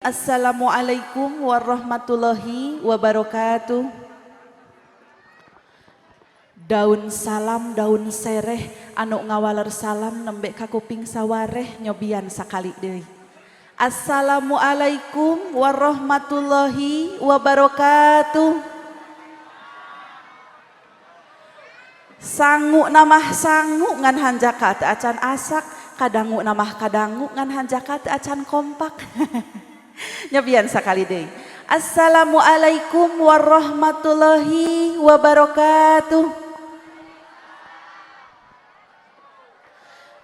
Assalamualaikum warahmatullahi wabarakatuh. Daun salam, daun sereh, anu ngawaler salam nembe ka kuping sawareh, nyobian sakali deui. Assalamualaikum warahmatullahi wabarakatuh. Sangu namah sangu ngan hanjaka teu acan asak, kadangu namah kadangu ngan hanjaka teu acan kompak. Nyobian sakali deui. Assalamualaikum warahmatullahi wabarakatuh.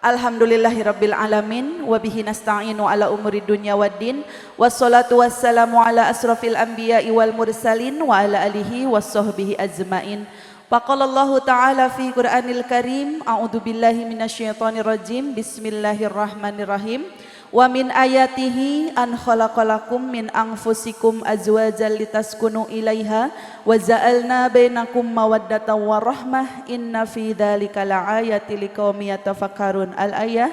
Alhamdulillahirabbil alamin wa bihi nasta'inu ala umuri dunya waddin, wassalatu wassalamu ala asrafil anbiya'i wal mursalin wa ala alihi washabbihi ajmain. Faqala Allahu ta'ala fi Qur'anil Karim, a'udzu billahi minasyaitonir rajim, bismillahirrahmanirrahim. Wa min ayatihi an khalaqalakum min anfusikum azwajan litaskunu ilaiha wa ja'alna bainakum mawaddatan wa rahmah, inna fi dzalika laayatil liqaumin yatafakkarun. Al ayah.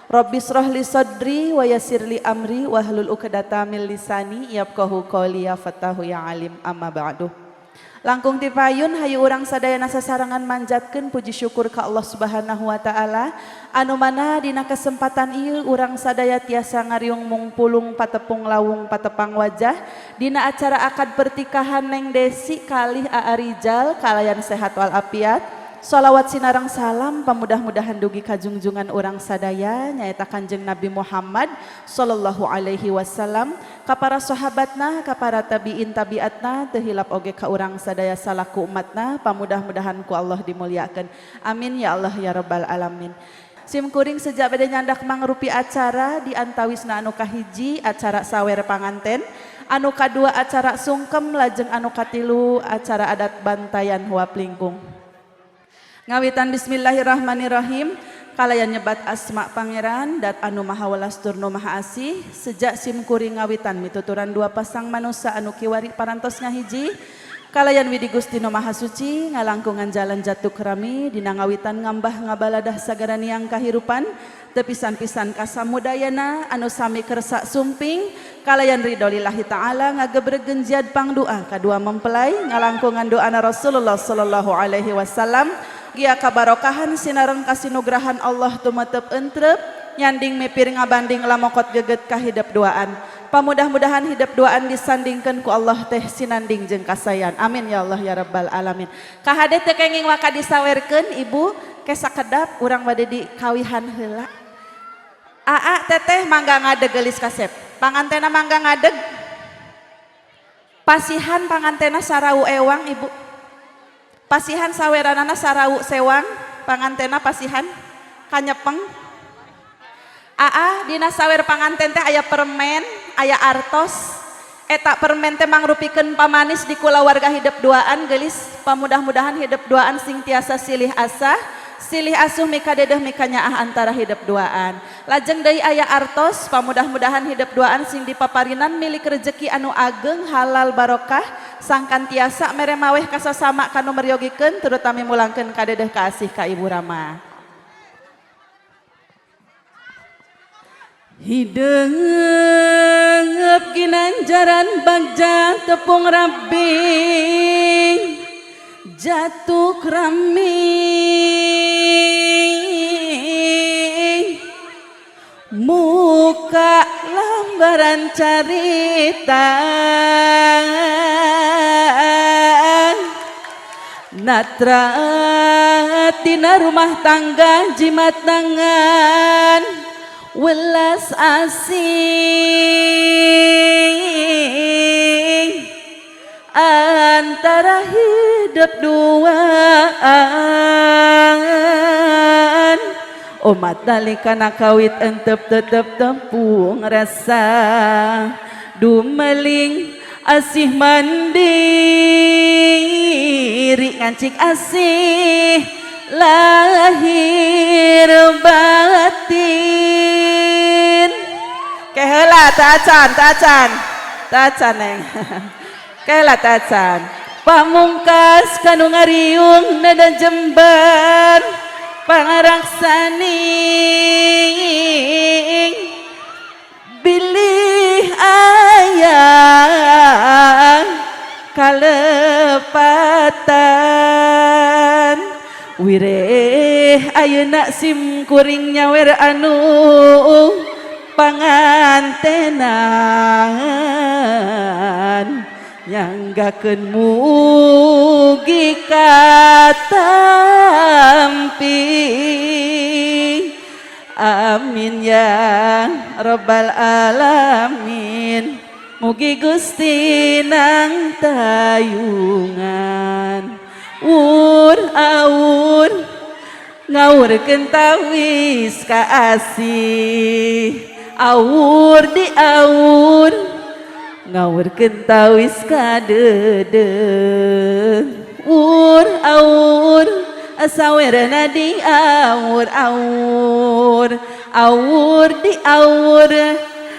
Rabbi israh li sadri wa yassir li amri wahlul 'uqdatam min lisani yafqahu qawli ya fatahu ya alim. Amma ba'du. Langkung tipayun hayu urang sadayana sasarengan manjatkeun puji syukur ka Allah Subhanahu wa taala anu mana dina kesempatan ieu urang sadaya tiasa ngariung mungpulung patepung lawung patepang wajah dina acara akad pertikahan Neng Desi kalih Aa Rijal kalayan sehat wal afiat. Sholawat sinareng salam pamudah-mudahan dugi kajungjungan urang sadaya nyaeta Kanjeng Nabi Muhammad sallallahu alaihi wasallam, ka para sahabatna, ka para tabiin tabiatna, teu hilap oge ka urang sadaya salaku umatna, pamudah-mudahan ku Allah dimuliakeun. Amin ya Allah ya rabbal alamin. Sim kuring sejak bade nyandak mangrupi acara di antawisna anu kahiji acara sawer panganten, anu kadua acara sungkem, lajeng anu katilu acara adat bantayan huap lingkung. Ngawitan bismillahirrahmanirrahim kalayan nyebat asma pangeran dat anu maha welas tur nu maha asih. Sejak sim kuring ngawitan mituturan dua pasang manusa anu kiwari parantos ngahiji kalayan widi Gusti nu maha suci, ngalangkungan jalan jatuh kerami dina ngawitan ngambah ngabaladah sagara niang kahirupan tepisan-pisan kasamudayana anu sami kersa sumping kalayan ridho lillahi ta'ala, ngagebregen jiad pangdoa kadua mempelai ngalangkungan doana Rasulullah sallallahu alaihi wasallam, gia kabarokahan sinareng kasinugrahan Allah tumetep entrep nyanding mipir ngabanding lamokot geget kahidep duaan. Pamudah-mudahan hidup duaan disandingkeun ku Allah teh sinanding jeung kasayan. Amin ya Allah ya rabbal alamin. Kahade teu kenging waka disawerkeun, ibu, ke sakedap urang bade di kawihan heula. Aa, teteh, mangga ngadeg, geulis kasep. Pangantena mangga ngadeg. Pasihan pangantena sarawu ewang, ibu. Pasihan saweranana sarawu sewang, pangantena pasihan kanyepeng. Aa, dina sawer panganten teh aya permen, aya artos. Eta permen teh mangrupikeun pamanis di kulawarga hidep duaan geulis. Pamudah-mudahan hidep duaan sing tiasa silih asah, silih asuh, mika dedeh mika nyaah antara hidep duaan. Lajeng deui aya artos, pamudah-mudahan hidep duaan sing dipaparinan milik rezeki anu ageng, halal, barokah, sangkan tiasa mere maweh kasasama kanu meryogikeun, terutama mulangkeun kadedeh kaasih ka Ibu Rama. Hidup ginanjaran bagja tepung rabbi jatuh krami, muka lambaran carita natra tina rumah tangga jimat tangan welas asih antara hidup duaan. Umat nalikana kawit entep tetep tempung rasa dumeling asih mandiri, ngancik asih lahir batin. Keheula tacan tacan tacan, neng, keheula tacan. Pamungkas kanu ngariung nada jembar pangaraksaning bilih. kalepatan. Wireh ayeuna sim kuring nyawer anu pangantenan, nyanggakeun mugi katampi. Amin ya rabbal alamin. Mugi Gusti nang tayungan. Wur awur ngawurkeun tawis kaasih, awur di awur ngawurkeun tawis kadeudeuh. Wur awur sawerna di awur awur, awur di awur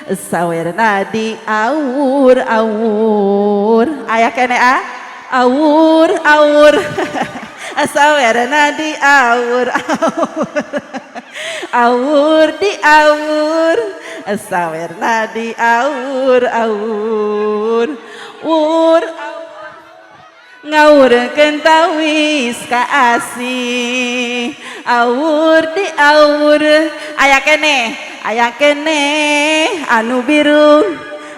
sawerna di awur awur. Aya keneh ah, awur awur sawerna di awur awur, awur di awur sawerna di awur awur. Wur ngawurkeun tawis kaasih, awur di awur. Aya keneh, aya keneh anu biru,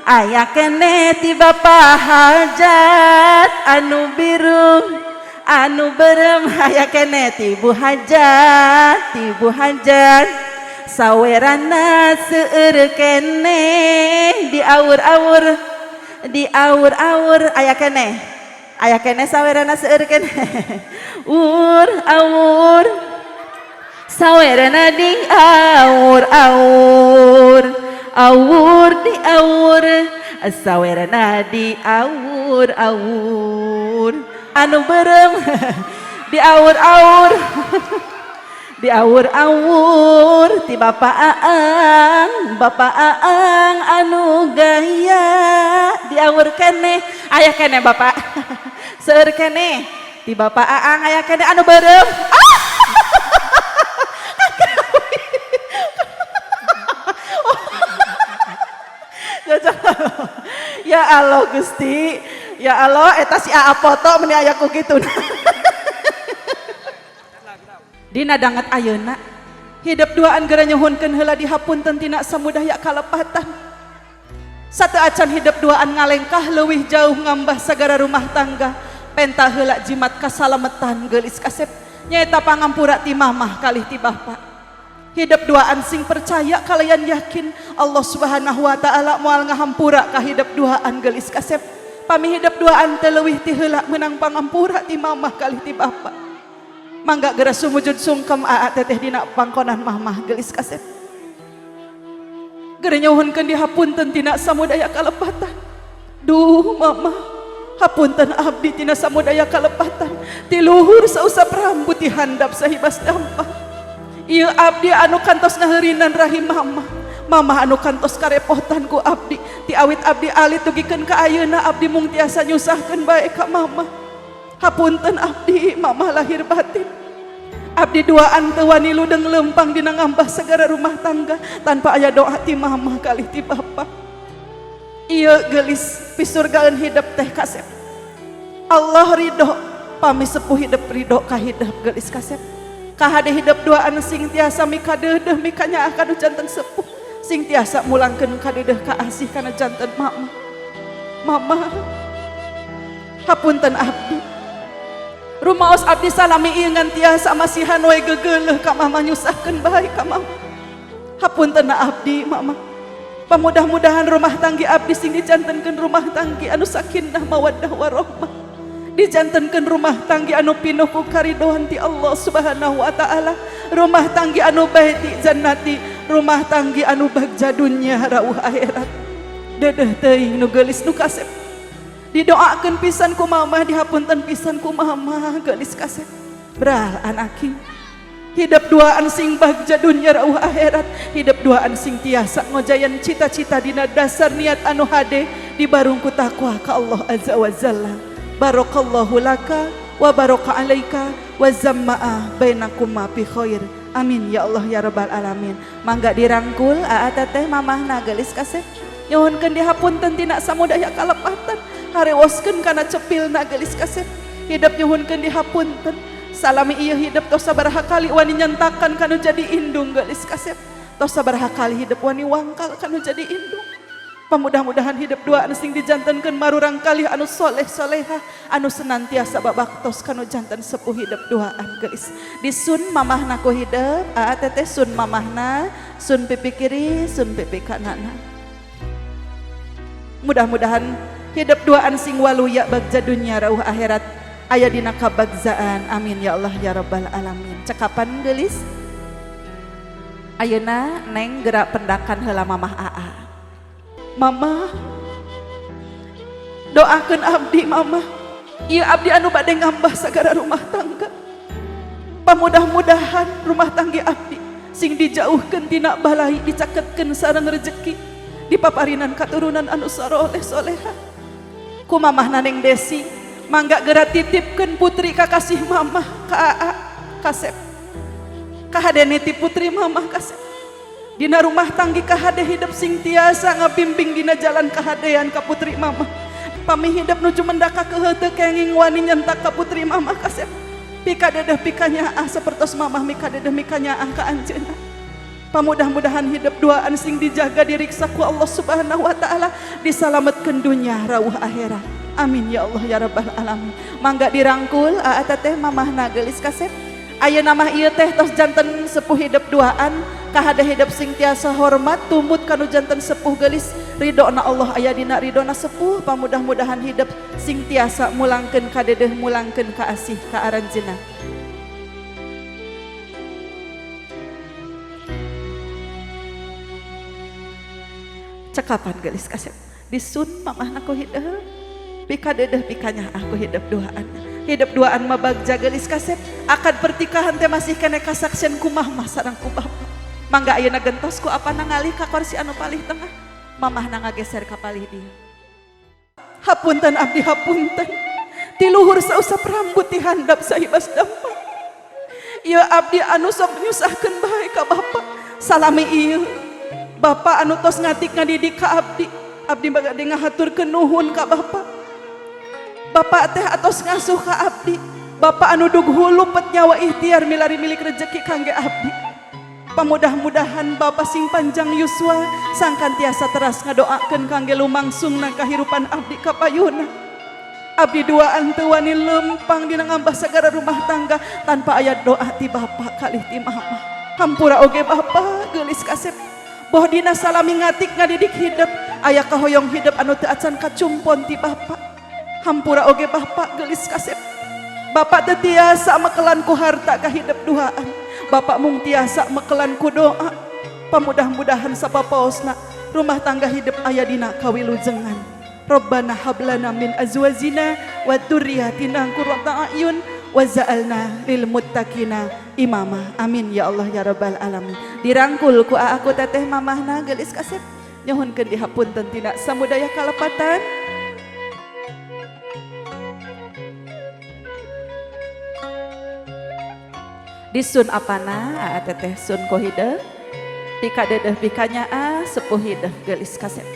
aya keneh ti Bapak Hajat anu biru, anu berem aya keneh ti Bu Hajat, ti Bu Hajat sawerana seueur keneh di awur-awur, di awur-awur. Aya keneh, aya keneh sawerana seueur keneh. Ur awur sawerana di awur awur, awur di awur sawerana di awur awur, anu berem di awur-awur, di awur-awur ti Bapak Aang, Bapak Aang anu gaya di awur keneh. Aya keneh Bapak seueur keneh ti Bapak Aang, aya keneh anu berem. Ah! Ya Allah Gusti, ya Allah, eta si Aa foto meni aya ku kitu. Dina danget ayeuna hidup duaan geura nyuhunkeun heula dihapunten tina samudaya kalepatan. Satu acan hidup duaan ngalengkah leuwih jauh ngambah sagara rumah tangga, penta heula jimat kasalametan geulis kasep nyaeta pangampura ti mamah kalih ti bapa. Hidup duaan sing percaya kalian yakin Allah Subhanahu wa taala moal ngahampura ka hidup duaan geulis kasep. Pami hidup duaan teu leuwih ti heula meunang pangampura ti mamah kalih ti bapa. Mangga geura sumujud sungkem aa teteh dina pangkonan mamah geulis kasep. Geura nyuhunkeun dihapunten tina samudaya kalepatan. Duh mamah, hapunten abdi tina samudaya kalepatan. Ti luhur sausap rambut ti handap sahibas dampah. Ieu abdi anu kantos ngaheurinan rahim mamah. Mamah anu kantos karepotan ku abdi. Ti awit abdi alit dugikeun ka ayeuna abdi mung tiasa nyusahkeun bae ka mamah. Hapunten abdi mamah lahir batin. Abdi duaan teu wani ludeng lempang dina ngambah segara rumah tangga tanpa aya doa ti mamah kalih ti bapa. Ieu geulis pisurgaeun hidep teh kasep. Allah ridho pami sepuh hidep ridho ka hidep geulis kasep. Kahade hidep duaan sing tiasa mikadeudeuh mikanyaah kanu janten sepuh, sing tiasa mulangkeun kadeudeuh ka asih kana janten mama. Mama hapunten abdi. Rumaos abdi salami ieu ngan tiasa masihan we gegeuleuh ka mama nyusahkeun bae ka mama. Hapunten abdi mama. Pamudah-mudahan rumah tanggi abdi sing dijantenkeun rumah tanggi anu sakinah mawaddah warahmah. Dijantenkeun rumah tanggi anu pinuh ku karidoan ti Allah Subhanahu wa taala. Rumah tanggi anu baiti jannati, rumah tanggi anu bagja dunya rauh akhirat. Dedeh teuing nu geulis nu kasep. Didoakeun pisan ku mama, dihapunten pisan ku mama geulis kasep. Bral anaki. Hidup duaan sing bagja dunya rauh akhirat, hidup duaan sing tiasa ngojayan cita-cita dina dasar niat anu hade dibarung ku takwa ka Allah Azza wa Jalla. Barakallahu laka wa baraka alaika wa zamma'a bainakuma bi khair. Amin ya Allah ya rabbal alamin. Mangga dirangkul aa teteh mamahna geulis kasep. Nyuhunkeun dihapunten tina samudaya kalepatan, harewoskeun kana cepilna geulis kasep. Hidep nyuhunkeun dihapunten. Salami ieu hidep tos sabaraha kali wani nyantakan kanu jadi indung geulis kasep. Tos sabaraha kali hidep wani wangkal kanu jadi indung. Pamudah-mudahan hidup duaan sing dijantenkeun marurang kalih anu soleh soleha anu senantiasa babaktos kanu janten sepuh hidup duaan geulis. Disun mamahna ku hidep, aa teteh sun mamahna, sun pipi kiri, sun pipi kanana. Mudah-mudahan hidup duaan sing waluya bagja dunia rauh akhirat aya dina kabagjaan. Amin ya Allah ya rabbal alamin. Cekapan geulis. Ayeuna neng gerak pendakan heula mamah aa. Mama, doakan abdi mama. Ieu abdi anu bade ngambah sagara rumah tangga. Pamudah-mudahan rumah tangga abdi sing dijauhkeun tina balai, dicaketkeun sareng rezeki, dipaparinan katurunan anu saroleh soleha. Ku mamahna Neng Desi, mangga geura titipkeun putri kakasih mamah ka aa kasep. Kahade nitip putri mamah kasep. Dina rumah tanggi kahade hidup sing tiasa ngabimbing dina jalan kahadean ka putri mamah. Pami hidup nuju mendaka keheuteu kenging wani nyentak ka putri mamah kasep. Pikadedeh pikanyaah sapertos mamah mikadedeh mikanyaah ka anjeunna. Pamudah-mudahan hidup duaan sing dijaga diriksa ku Allah Subhanahu wa taala, disalametkeun dunya rauh akhirat. Amin ya Allah ya rabbal alamin. Mangga dirangkul aa teteh mamahna geulis kasep. Ayeuna mah ieu teh tos janten sepuh hidup duaan, kahade hidup sing tiasa hormat tumut kanu janten sepuh geulis. Ridona Allah aya dina ridona sepuh. Pamudah-mudahan hidup sing tiasa mulangkeun kadedeh mulangkeun ka asih ka aranjeunna. Cekapan geulis kasep. Disun mamahna ku hidup, pikadedeh pikanya aku hidup duaan. Hidup duaan mah bagja geulis kasep. Akad pertikahan teh masih kene kasaksian ku mamah sareng ku bapa. Mangga ayeuna gentos ku apana ngalih ka kursi anu palih tengah. Mamahna ngageser ka palih dieu. Hapunten abdi hapunten. Ti luhur sausap rambut ti handap sahibas dampak. Ieu abdi anu sok nyusahkeun bae ka bapa. Salami ieu Bapak anu tos ngatik ngadidik ka abdi. Abdi bade ngahaturkeun nuhun ka bapa. Bapak teh atos ngasuh ka abdi. Bapak anu dug hulu pet nyawa ikhtiar milari milik rezeki kangge abdi. Pamudah-mudahan Bapak sing panjang yuswa sangkan tiasa teras ngadoakeun kangge lumangsungna kahirupan abdi kapayuna. Abdi duaan teu wani lempang dina ngambah sagara rumah tangga tanpa aya doa ti Bapak kalih ti Mama. Hampura oge Bapak geulis kasep. Boh dina salami ngatik ngadidik hidup aya kahoyong hidup anu teu acan kacumpon ti Bapak. Hampura oge Bapak geulis kasep. Bapak teu tiasa mekelan ku harta ka hidup duaan. Bapak mung tiasa mekelan ku doa. Pamudah-mudahan sapapaosna rumah tangga hidup aya dina kawilujengan. Rabbana hablana min azwajina wa dzurriyyatina qurrata a'yun waj'alna lil muttaqina imama. Amin ya Allah ya rabbal alamin. Dirangkul ku aku teteh mamahna geulis kasep. Nyuhunkeun dihapunten tina samudaya kalepatan. Disun apana aa teteh sun kohide pikadedeh pikanyaa sepuh hideh geulis kasep.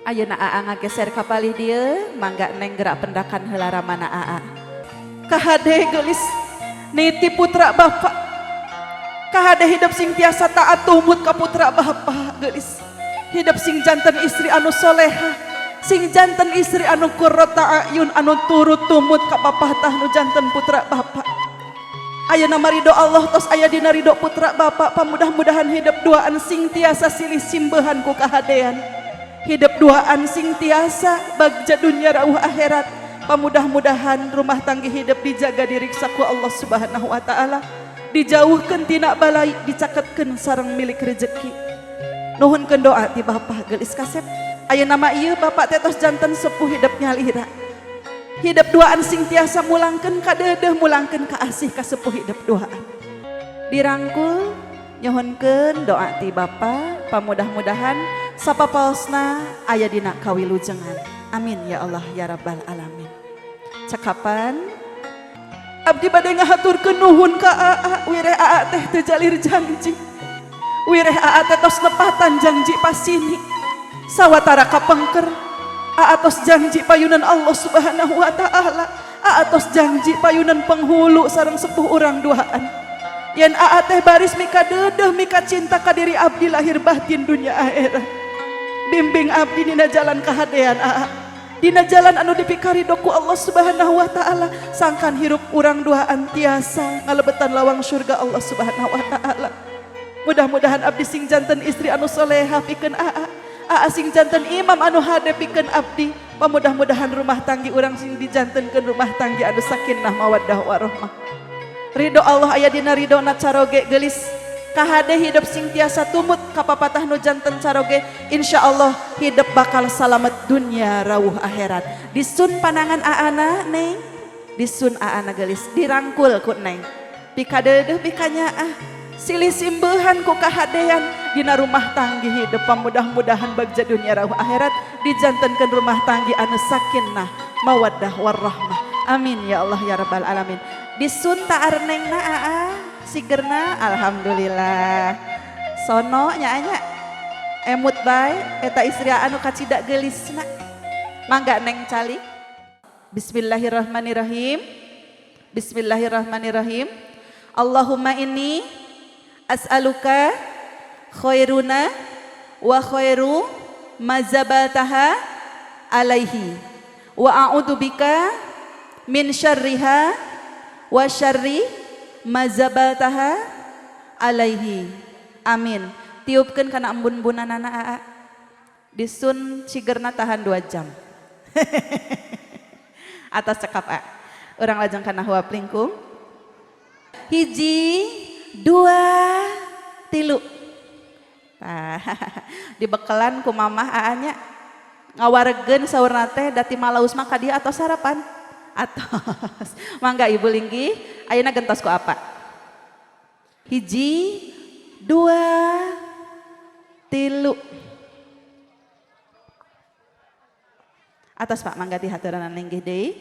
Ayeuna aa ngageser ka palih dieu mangga neng gerak pendakan heula ramana aa. Kahade geulis niti putra bapak. Kahade hidup sing tiasa taat tumut ka putra bapak geulis. Hidup sing janten istri anu soleha, sing janten istri anu qurrata a'yun anu turut tumut ka papah tah nu janten putra bapak. Ayeuna marido Allah tos aya dina ridho putra bapak. Pamudah-mudahan hidup duaan sing tiasa silih simbehan ku kahadean. Hidup duaan sing tiasa bagja dunia rauh akhirat. Pamudah-mudahan rumah tangga hidup dijaga diriksa ku Allah Subhanahu wa taala. Dijauhkeun tina balai, dicaketkeun sareng milik rezeki. Nuhunkeun doa ti bapak geulis kasep. Ayeuna mah ieu bapak teh tos janten sepuh hidup nyalira. Hidup duaan sing tiasa mulangkeun ka deudeuh mulangkeun ka asih ka sepuh hidup duaan. Dirangkul nyuhunkeun doa ti bapa, pamudah-mudahan sapapaosna aya dina kawilujengan. Amin ya Allah ya rabbal alamin. Cekapan abdi bade ngahaturkeun nuhun ka aa, wireh aa teh teu jalir janji. Wireh aa teh tos nepatan janji pasini. Sawatara kapengker Aa tos janji payunan Allah Subhanahu wa taala. Aa tos janji payunan penghulu sareng sepuh urang duaan. Yen aa teh baris mika deudeuh mika cinta ka diri abdi lahir batin dunia akhirat. Bimbing abdi dina jalan kahadean aa. Dina jalan anu dipikarido ku Allah Subhanahu wa taala, sangkan hirup urang duaan tiasa ngalebetan lawang surga Allah Subhanahu wa taala. Mudah-mudahan abdi sing janten istri anu soleha pikeun aa. Aa sing janten imam anu hade pikeun abdi. Pamudah-mudahan rumah tanggi urang sing dijantenkeun rumah tanggi anu sakinah mawaddah warahmah. Ridho Allah aya dina ridhona caroge, gelis. Kahade hidup sing tiasa tumut ka papatah nu janten caroge, insyaallah hidup bakal salamet dunia rawuh akhirat. Disun panangan aana, Neng, disun aana, gelis, dirangkul ku Neng, pikadeudeuh pikanyaah, silih simbehan ku kahadean dina rumah tanggi hidup. Mudah-mudahan bagja dunia rawuh akhirat, dijantenkeun rumah tanggi anu sakinah mawaddah warahmah. Amin ya Allah ya rabbal alamin. Disun taar Neng na, aa sigerna, alhamdulillah. Sono nya anya emut bae eta istri anu kacida gelisna. Mangga, Neng, calik. Bismillahirrahmanirrahim. Bismillahirrahmanirrahim. Allahumma inni as'aluka khairuna wa khairu mazabaltaha alaihi wa a'udzubika min syarriha wa syarri mazabaltaha alaihi. Amin. Tiupkeun kana embun-embunanana, aa. Disun cigerna, tahan 2 jam. Atas cekap, a. Urang lajeng kana huap lingkung. Hiji, dua, tilu. Tah, dibekelan ku mamah aa nya. Ngawaregeun saurna teh dati malaus mah ka dieu atau sarapan. Atos. Mangga Ibu linggih, ayeuna gentos ku apa? Hiji, dua, tilu. Atos, Pak, mangga dihaturanan linggih deui.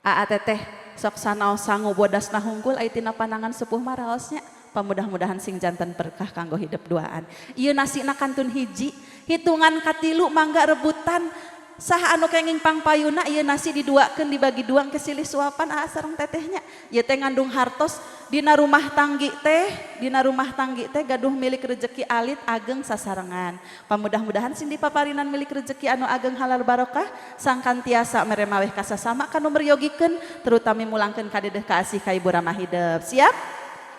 Aa teteh sok sanaos sangu bodasna hungkul, aya tina panangan sepuh mah raosnya. Pamudah-mudahan sing janten berkah kanggo hidup duaan. Ieu nasina kantun hiji, hitungan katilu mangga rebutan. Saha anu kenging pangpayuna ieu nasi diduakeun, dibagi dua ke silih suapan aa sareng tetehnya. Ieu teh ngandung hartos dina rumah tanggi teh, dina rumah tanggi teh gaduh milik rezeki alit ageng sasarengan. Pamudah-mudahan sing dipaparinan milik rezeki anu ageng halal barokah, sangkan tiasa mere maweh kasasama kanu meryogikeun, terutami mulangkeun kadedeh kaasih ka ibu ramah hidup. Siap?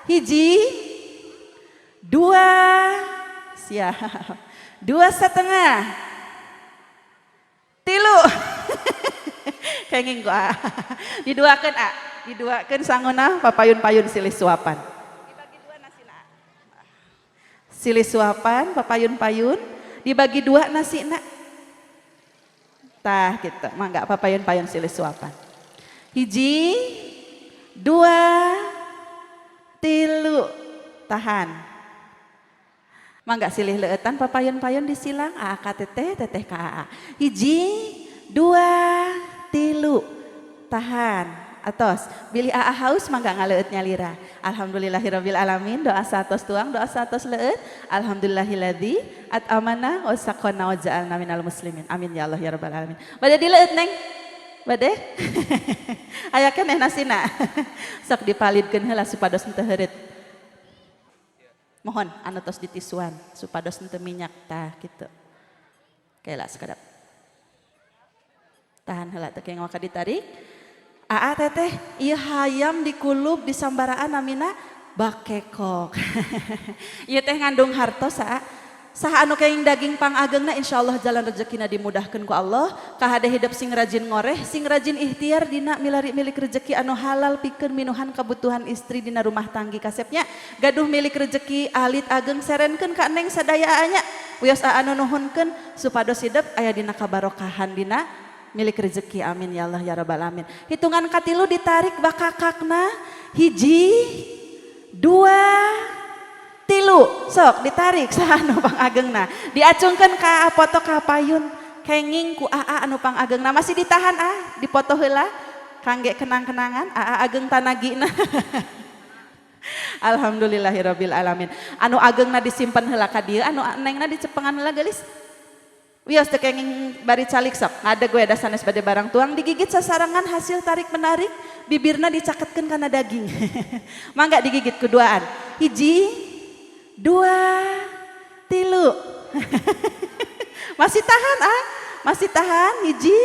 Hiji, dua, siap. 2,5. Tilu. Kenging ku a. Diduakeun, a. Diduakeun sanguna papayun-payun silih suapan. Dibagi dua nasina. Silih suapan papayun-payun, dibagi dua nasina. Tah gitu, mangga papayun-payun silih suapan. Hiji, dua, tilu. Tahan. Mangga silih leueutan papayun-payun disilang aa ka teteh, teteh ka aa. Hiji, dua, tilu. Tahan. Atos, bilih aa haus mangga ngaleueut nyalira. Alhamdulillahirabbil alamin, doa satos tuang, doa satos leueut. Alhamdulillahilladzi at'amana wa saqana wa ja'alna minal muslimin. Amin ya Allah ya rabbal alamin. Bade dileueut, Neng? Bade? Aya keneh nasina. Sok dipalidkeun heula supados henteu heureut. Mohon anu tos ditisuan supados henteu minyak, tah kitu. Kela sakedap. Tahan heula teu kenging waka ditarik. Aa teteh, ieu hayam dikulub di sambaraan namina bakekok. Ieu teh ngandung hartos, aa. Saha anu kenging daging pangagengna, insyaallah jalan rezekina dimudahkeun ku Allah. Kahade hidup sing rajin ngoreh, sing rajin ikhtiar dina milari milik rezeki anu halal pikeun minuhan kebutuhan istri dina rumah tanggi kasepnya. Gaduh milik rezeki alit ageng serenkeun ka Neng sadaya aa nya. Wios aa nunuhunkeun supados hidup aya dina kabarokahan dina milik rezeki. Amin ya Allah ya rabbal alamin. Hitungan katilu ditarik bakakakna. Hiji, dua, tilu. Sok ditarik saha anu pangagengna. Diacungkeun ka foto ka payun, kenging ku aa anu pangagengna. Masih ditahan, ah, dipoto heula kangge kenang-kenangan. Aa ageng tanagina. Alhamdulillahirabbil alamin. Anu agengna disimpen heula ka dieu, anu nengna dicepengan heula, gelis. Wios, teu kenging bari calik, sok ngadeg we, da sanes bade barang tuang. Digigit sasarangan hasil tarik menarik, bibirna dicaketkeun kana daging. Mangga digigit keduaan. Hiji, dua, tilu. Masih tahan, ah, masih tahan. Hiji,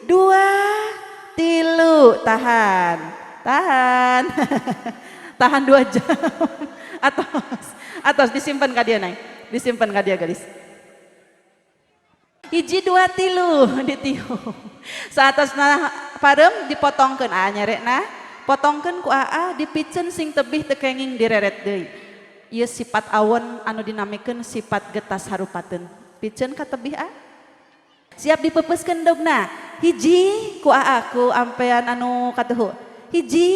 dua, tilu, tahan, tahan, tahan 2 jam. Atos, atos, disimpan ka dia, naik, disimpan ka dia, gadis. Hiji, dua, tilu, ditiup. Saatosna parem, dipotongkeun. Aa nyerekna, potongkeun ku aa, dipiceun sing tebih, teu kenging direret deui. Ieu sifat awon anu dinamikeun sifat getas harupateun. Piceun ka tebih, a. Siap dipepeuskeun dogna. Hiji, ku aa, ku ampean anu katuhu. Hiji,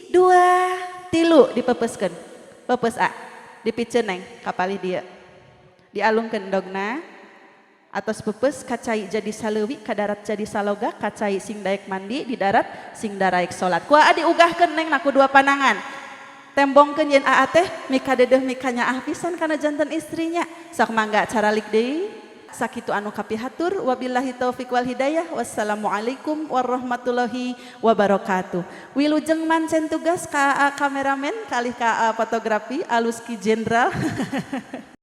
dua, tilu, dipepeuskeun. Pepes, a. Dipiceun, neng, kapalih dieu. Dialungkeun dogna. Atos pepes, kacai jadi saleuwi, ka darat jadi saloga. Kacai sing daek mandi, di darat sing daraek salat. Ku aa diugahkeun neng ku dua panangan. Tembongkeun yen aa teh mika dedeh, mika nyaah pisan kana janten istrinya. Sok mangga caralik deui. Sakitu anu kapihatur, wabillahi taufik wal hidayah, wassalamualaikum warahmatullahi wabarakatuh. Wilujeng mancen tugas ka kameramen kalih ka fotografi alus ki jenderal.